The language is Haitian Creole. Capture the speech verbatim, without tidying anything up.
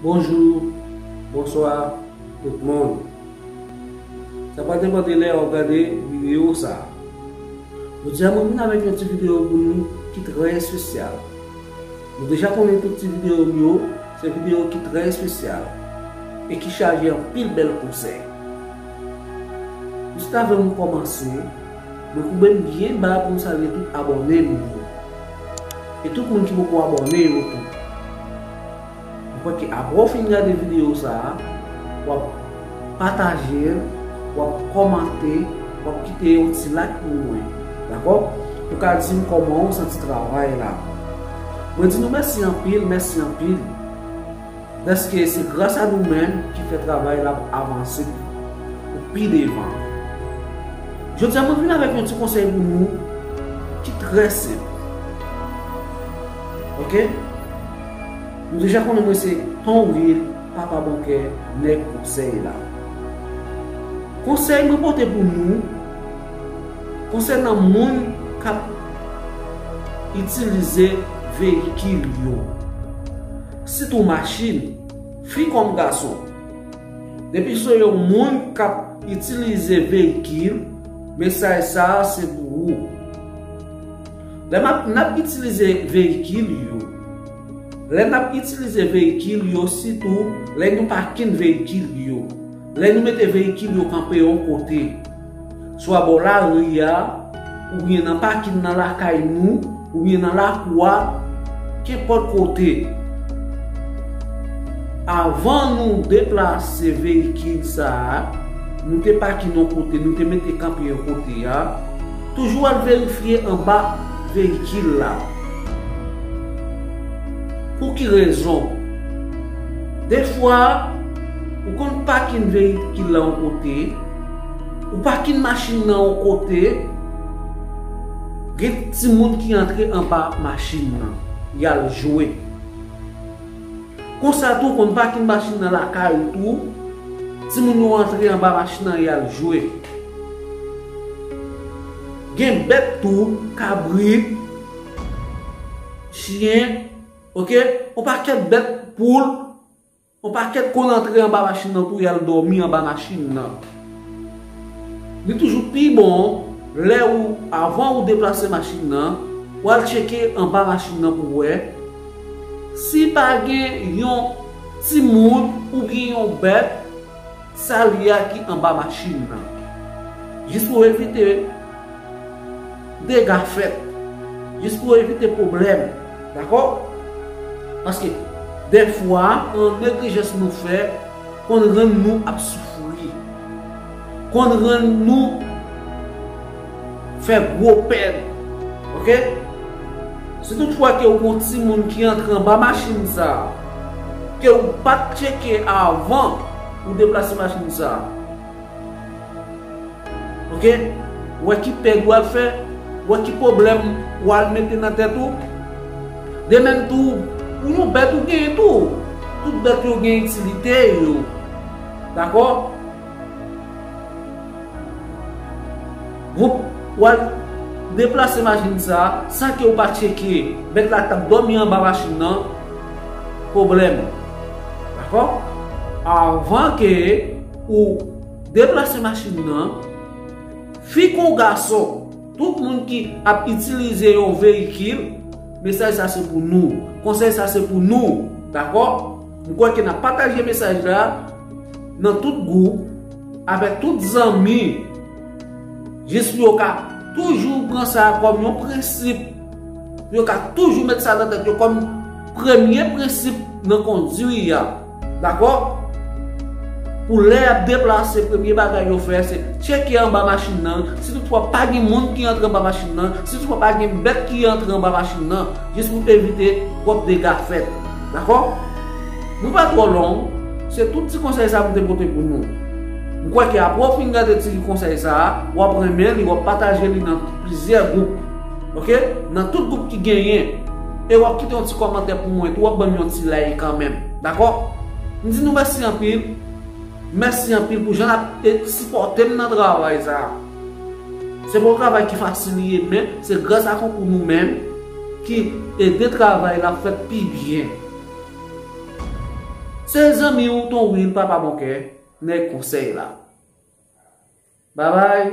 Bonjou, bonswa, tout moun. Sa pa depann de lè w ap gade videyo sa a. Jodi a, mwen vin avèk yon ti videyo pou nou ki trè espesyal. Nou deja konnen tout ti videyo m yo, se videyo ki trè espesyal e ki chaje anpil bèl konsèy. Jis avè m kòmanse, mwen koube m byen ba pou m salye tout abòne m yo. E tout moun ki poko abòne yo tou. Mwen kwè ke apre w fin gade videyo sa a, w ap pataje l, w ap kòmante, w ap kite yon ti like pou mwen. Dakò? Pou ka di m kòman w santi travay la. Mwen di nou mèsi anpil, mèsi anpil. Dèske se gras a nou menm ki fè travay la ap avanse pou pi devan. Jodi a, mwen vin avèk yon ti konsèy pou nou ki trè senp. Oke? Nou deja konnen mwen se Ton Wil, papa bon kè, nèg konsèy la. Konsèy mwen pote pou nou konsènan moun k ap itilize veyikil yo. Sitou machin, fi kòm gason. Depi se yon moun k ap itilize veyikil, mesaj sa a se pou ou. Lè m ap, n ap itilize veyikil yo, lè n ap itilize veyikil yo, sitou lè nou pakin veyikil yo, lè nou mete veyikil yo kanpe yon kote, swa bò lari a, oubyen nan pakin nan lakay nou, oubyen nan lakou a, kenpòt kote. Avan nou deplase veyikil sa a, nou te pakin yon kote, nou te mete kanpe yon kote a, toujou al verifye anba veyikil la. Pou ki rezon? Defwa, ou konn pakin veyikil la yon kote, ou pakin machin nan yon kote, gen timoun ki antre anba machin nan, y al jwe. Konsa tou, ou konn pakin machin nan lakay ou tou, timoun yo antre anba machin nan, y al jwe. Gen bèt tou, kabrit, chen, oke, yon pakèt bèt, poul, yon pakèt konn antre anba machin nan tou, y al dòmi anba machin nan. Li toujou pi bon lè ou, avan ou deplase machin nan, ou al tcheke anba machin nan pou wè si pa gen yon timoun oubyen yon bèt, sa li a ki anba machin nan. Jis pou evite dega fèt, jis pou evite pwoblèm. Dakò? Paske, dèfwa, yon neglijans nou fè konn rann nou ap soufri, konn rann nou fè gwo pèn. Oke? Si toutfwa ke ou gon timoun ki antre anba machin sa a, ke ou pa t tcheke avan ou deplase machin sa a, oke, wè ki pèd w al fè, wè ki pwoblèm w al mete nan tèt ou. De menm tou, pou yon bèt ou genyen tou, tout bèt yo gen itilite yo. Dakò? Ou, w al deplase machin sa a san ke ou pa tcheke bèt la t ap dòmi anba machin nan, pwoblèm. Dakò? Avan ke ou deplase machin nan, fi kon gason, tout moun ki ap itilize yon veyikil, mesaj sa se pou nou. Konsèy sa se pou nou. Dakò? M kwè ke n ap pataje mesaj la nan tout gwoup, avèk tout zanmi, jis pou yo ka toujou pran sa kòm yon prensip, pou yo ka toujou met sa nan tèt yo kòm premye prensip nan kondwi a. Dakò? Pou lè y ap deplase, premye bagay yo fè, se tcheke anba machin nan, si toutfwa pa gen moun ki antre anba machin nan, si toutfwa pa gen bèt ki antre anba machin nan, jis pou evite twòp dega fèt. Dakò? Nou pa twò long, se tout ti konsèy sa m te pote pou nou. M kwè ke apre w fin gade ti konsèy sa a, w ap renmen li, w ap pataje li nan plizyè gwoup. Oke? Nan tout gwoup ki genyen. E w ap kite yon ti kòmantè pou mwen tou, w ap ban m yon ti like kanmenm. Dakò? M di nou mèsi anpil. Mèsi anpil pou jan n ap e, sipòte m nan travay sa a. Se pa yon travay ki fasil li ye, men se gras a konkou nou menm ki ede travay la fèt pi byen. Se zanmi w Ton Will papa bon kè, nèg konsèy la. Babay.